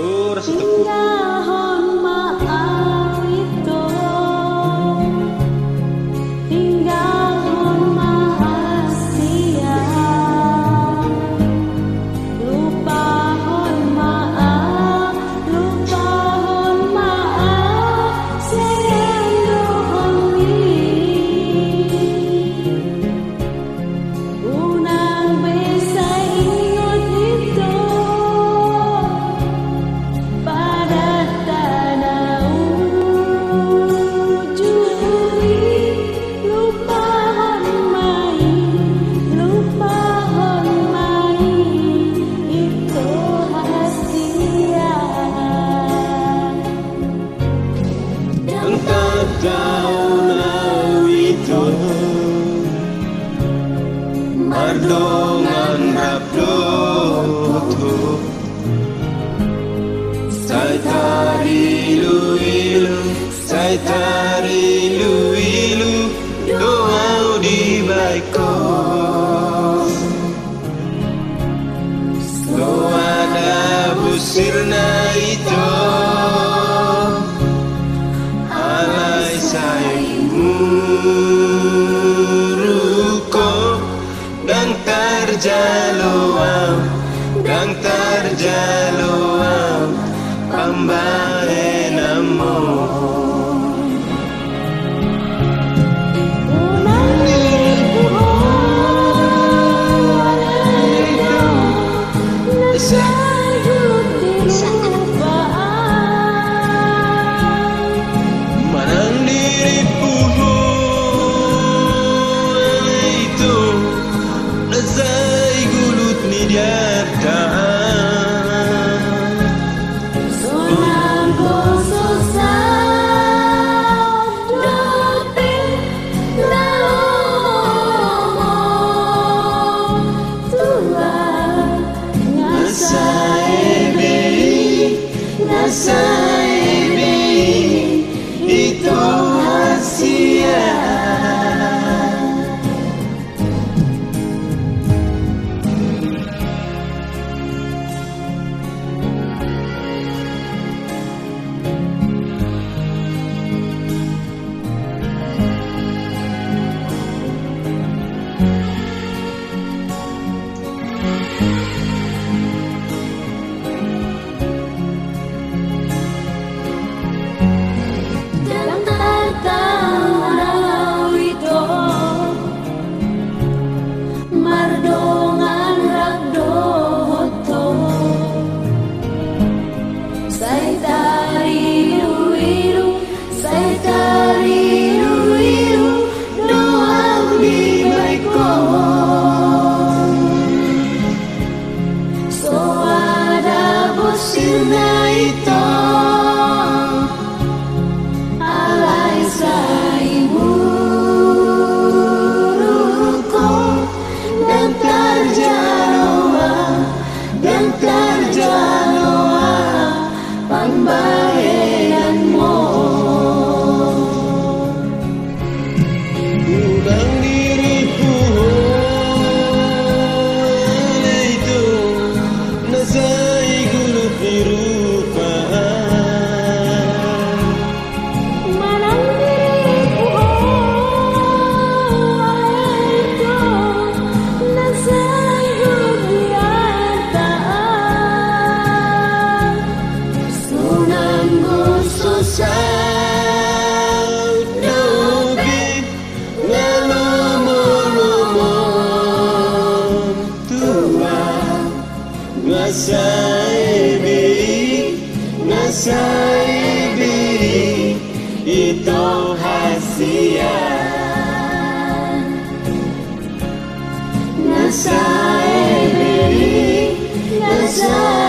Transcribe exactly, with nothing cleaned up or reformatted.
Tinggalhon ma au ito, tinggalhon ma hasea, lupahon ma au, lupahon ma au, sai andohon i. Unang be sai ingot ito, padahta na ujur i, lupahon ma i, lupahon ma i, ito hasea. Ndang tadao au ito, mardongan rap dohot ho, sai tariluilu, sai tariluilu do au dibahen ho. Soada bosirna ito, alai sai muruk ho, ndang tarjalo au, ndang tarjalo au pambahenanmon. Manang dirimu ho, ale ito, na sai gulut ni diarta. Sonang do so saut dope na lomo tu au, nga sai be i, nga sai be i, ito hasea. Ndang tartaon au ito, mardongan rap dohot ho, sai tariluilu, sai tariluilu do au dibahen ho. Soada bosirna ito, alai sai muruk ho, ndang tarjalo au, ndang tarjalo au pambahenanmon. Unang dirimu ho, ale ito, na sai gulut ni rupa. Manang dirimu ho, ale ito, na sai gulut ni diarta. Sonang do so saut dope na lomolomo tu au, nga sai be i, nga sai be i, ito hasea. Nga sai be i, nga sai